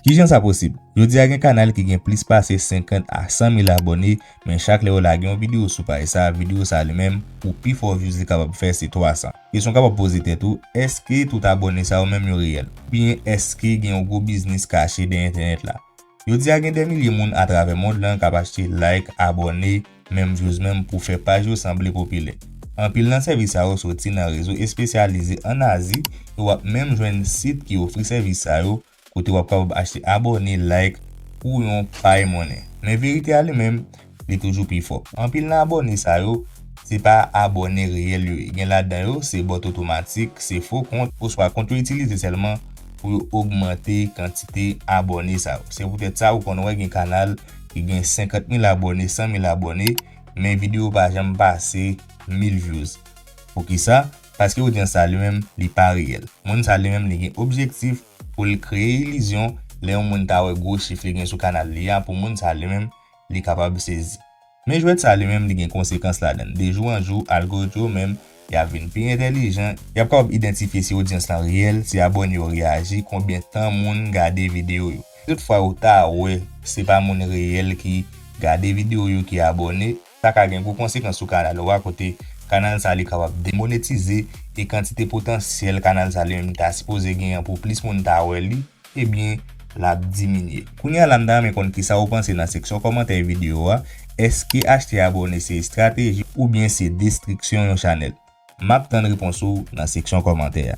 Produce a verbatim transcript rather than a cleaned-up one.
Kijan sa posib? Jodi a gen kanal ki gen plis pase senkant a san mil abòne, men chak lè yo lage yon videyo sou paj sa, videyo sa li menm, pou pi fò views li kapab fè se twa san. Kesyon w kapab poze tèt ou, èske tout abòne sa yo menm yo reyèl? Oubyen èske gen yon gwo biznis kache dèyè entènèt la? Jodi a gen dè milye moun atravè mond lan k ap achte like, abòne, menm views menm pou fè paj yo sanble popilè. Anpil nan sèvis sa yo soti nan rezo espesyalize ann Azi, e w ap menm jwenn sit ki ofri sèvis sa yo, kote w ap kapab achte abòne, like, pou yon pay monnen. Men verite a li menm, li toujou pi fò. Anpil nan abòne sa yo, se pa abòne reyèl yo ye. Gen ladan yo, se bòt otomatik, se fo kont, oswa kont yo itilize sèlman pou yo ogmante kantite abòne sa yo. Se poutèt sa ou konn wè gen kanal ki gen senkant mil abòne, san mil abòne, men videyo pa janm pase mil views. Poukisa? Paske odyans sa li menm, li pa reyèl. Moun sa li menm, li gen objektif pou l kreye ilizyon lè yon moun ta wè gwo chif li gen sou kanal li a, pou moun sa li menm, li kapab sezi. Men jwèt sa li menm, li gen konsekans ladan l. De jou an jou, algoritm yo menm, y ap vin pi entèlijan, y ap kapab idantifye si odyans lan reyèl, si abòne yo reyaji, konbyen tan moun gade videyo yo. Toutfwa ou ta wè se pa moun reyèl ki gade videyo yo ki abòne, sa ka gen gwo konsekans sou kanal ou a, kote kanal sa li kapab demonetize, e kantite potansyèl kanal sa li menm ta sipoze genyen pou plis moun ta wè li, ebyen, l ap diminye. Kounye a la, m ta renmen konn kisa ou panse nan seksyon kòmantè videyo a. Èske achte abòne se estrateji oubyen se destriksyon yon chanèl? M ap tann repons ou nan seksyon kòmantè a.